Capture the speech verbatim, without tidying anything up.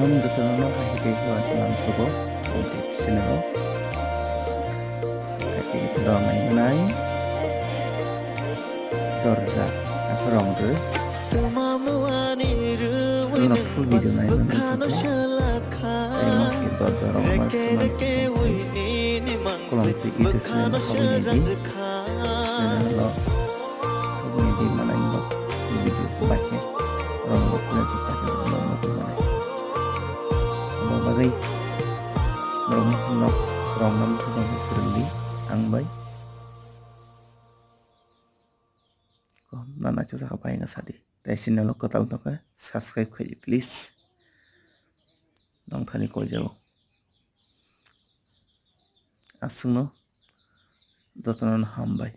Jotono no hai hai khe huan lam sobo, o de sini o. Kati dor nai manai. Dorja, atho rong rw. Ano full video nai manai joto. Ai ma khe dorja rong ma sima. Kolom twi edit khlai ma habwi nai di. Channel o habwi nai di manai no. Video bai khe rong bo khlai jok kha khe rong bo khlai manai. Omo bagwi borok no rong nam thwkang khe phwrwng di ang bai. Kom na naithok sakha bai no sadi. Tei channel o kwtal tongkha, subscribe khai di, please. Nong thani koi jago. Aswkno jotono no hambai.